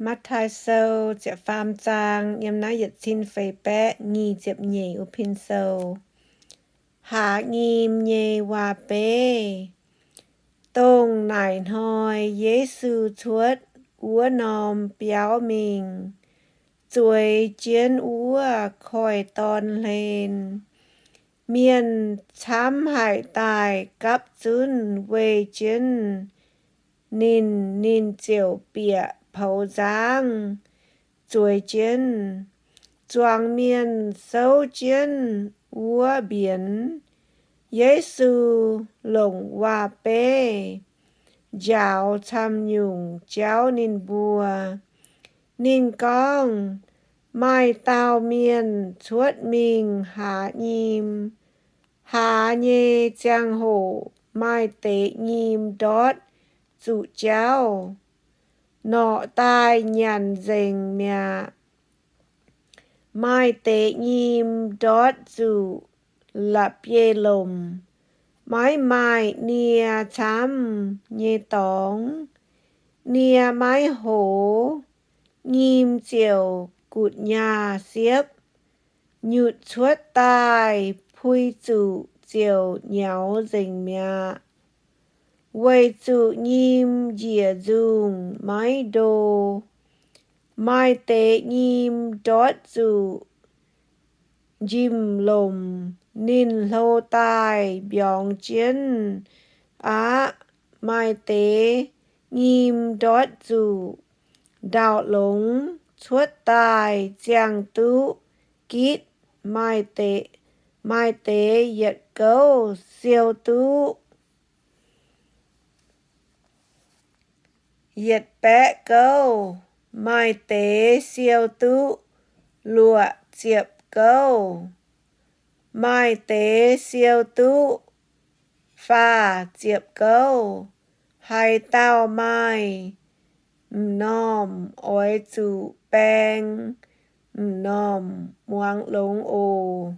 Matv^taai Sou ziepc faam zaang, yiem naaiv yietc cin feix baeqv nyic ziepc nyeic wuov pin sou. Haaz nyim nyei waac-beiv. Dongh naaic hnoi Yesu cuotv wuov norm biauv mingh, zueiz jienv wuov koiv-dorn hlen. Mienh camv haic daaih gapv zunv weih jienv ninh, ninh ziouc bieqc poux nzangv zueiz jienv. Zuangx mienh souv jienv wuov mbienx. Yesu longc waac-beiv njaaux camv-nyungc jauv ninh mbuo. Ninh gorngv, Maaih dauh mienh cuotv mingh haaz nyim. Haaz nyei ziangh hoc maaih deix nyim ndortv zuqc jauv, norqc daaih nyanc nzengc mi'aqv. Maaih deix nyim ndortv zuqc la'bieiv-lomc, maiv maaih nie camv nyei dorngx. Nie maiv hoz, nyim ziouc gutv nyaah siepv, nyutc cuotv daaih pui zuqc ziouc nyaux nzengc mi'aqv. Weic zuqc nyim njiec nzungh maiv ndo. Maaih deix nyim ndortv zuqc njimv-lomc, ninh hlo daaih mbiorngz jienv aqv. Maaih deix nyim ndortv zuqc ndau-longx, cuotv daaih ziangh duqv gitv. Maaih deix, maaih deix yietc gouv siou duqv yietc baeqv gouv. Maaih deix siou duqv luoqc ziepc gouv. Maaih deix siou duqv faah ziepc gouv. Haaix dauh maaih m'normh oix zuqc baeng m'normh muangx longx oc.